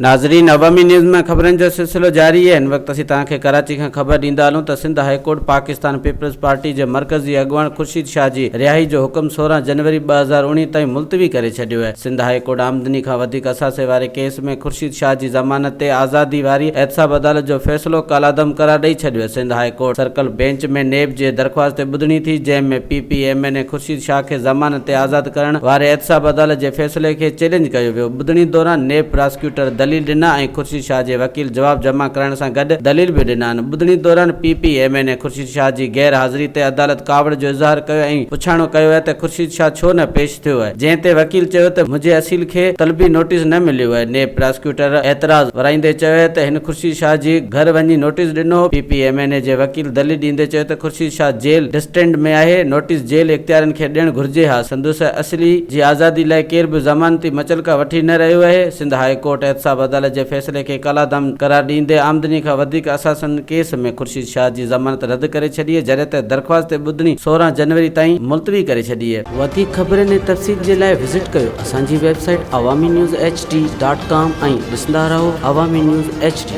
ناظرين عوامي نيوز ۾ خبرن جو سلسلو جاري آهي هن وقت اسين توهان کي ڪراچي کان خبر ڏيندا هلون ته Sindh high court Pakistan peoples party جي مرڪزي اڳواڻ خورشيد شاهه جي رهائي جو حڪم 16 جنوري 2019 تائين ملتوي ڪري ڇڏيو آهي سنڌ هاء ڪورٽ آمدني کان وڌيڪ اثاثي واري ڪيس ۾ خورشيد شاهه جي ضمانت تي آزادي واري احتساب عدالت جو فيصلو ڪالعدم قرار ڏئي ڇڏيو آهي Sindh high court circle bench ۾ NAB جي درخواست تي ٻڌڻي ٿي جنهن ۾ P P M N A Khurshid Shah کي ضمانت تي آزاد ڪرڻ واري احتساب عدالت جي فيصلي کي چئلينج ڪيو ويو. ٻڌڻي دوران نيب پراسڪيوٽر دليل ڏنا ۽ خورشيد شاهه جي وڪيل جواب جمع ڪرائڻ سان گڏ دليل به ڏنا. ٻڌڻي دوران P P M N A Khurshid Shah جي غير حاضري تي عدالت ڪاوڙ جو اظهار ڪيو ۽ پڇاڻو ڪيو ويو ته خورشيد شاهه ڇو نه پيش ٿيو آهي جنهن تي وڪيل چيو ته منهنجي اصيل کي طلبي نوٽيس نه مليو آهي. نيب پراسڪيوٽر اعتراض ورائيندي چيو ته هن خورشيد شاهه جي گهر وڃي نوٽيس ڏنو هو. P P M N A جي وڪيل دليل ڏيندي چيو ته خورشيد شاهه جيل ڊسٽرنڊ ۾ آهي، نوٽيس جيل اختيارين کي ڏيڻ گهرجي ها، سندس اصلي جي آزادي لاء ڪير به ضمانتي مچلڪا وٺي نه رهيو آهي، سنڌ هاء ڪورٽ احتساب عدالت جي فيصلي کي ڪالعدم قرار ڏيندي آمدني کان وڌيڪ اثاثن ڪيس ۾ خورشيد شاهه جي ضمانت رد ڪري ڇڏي، جڏهن ته درخواست تي ٻڌڻي 16 جنوري تائين ملتوي ڪري ڇڏي. وڌيڪ خبرن ۽ تفصيل جي لاء وزٽ ڪيو اسان جي website Awami news H D dot com ۽ ڏسندا رهو عوامي نيوز ايڇ ڊي.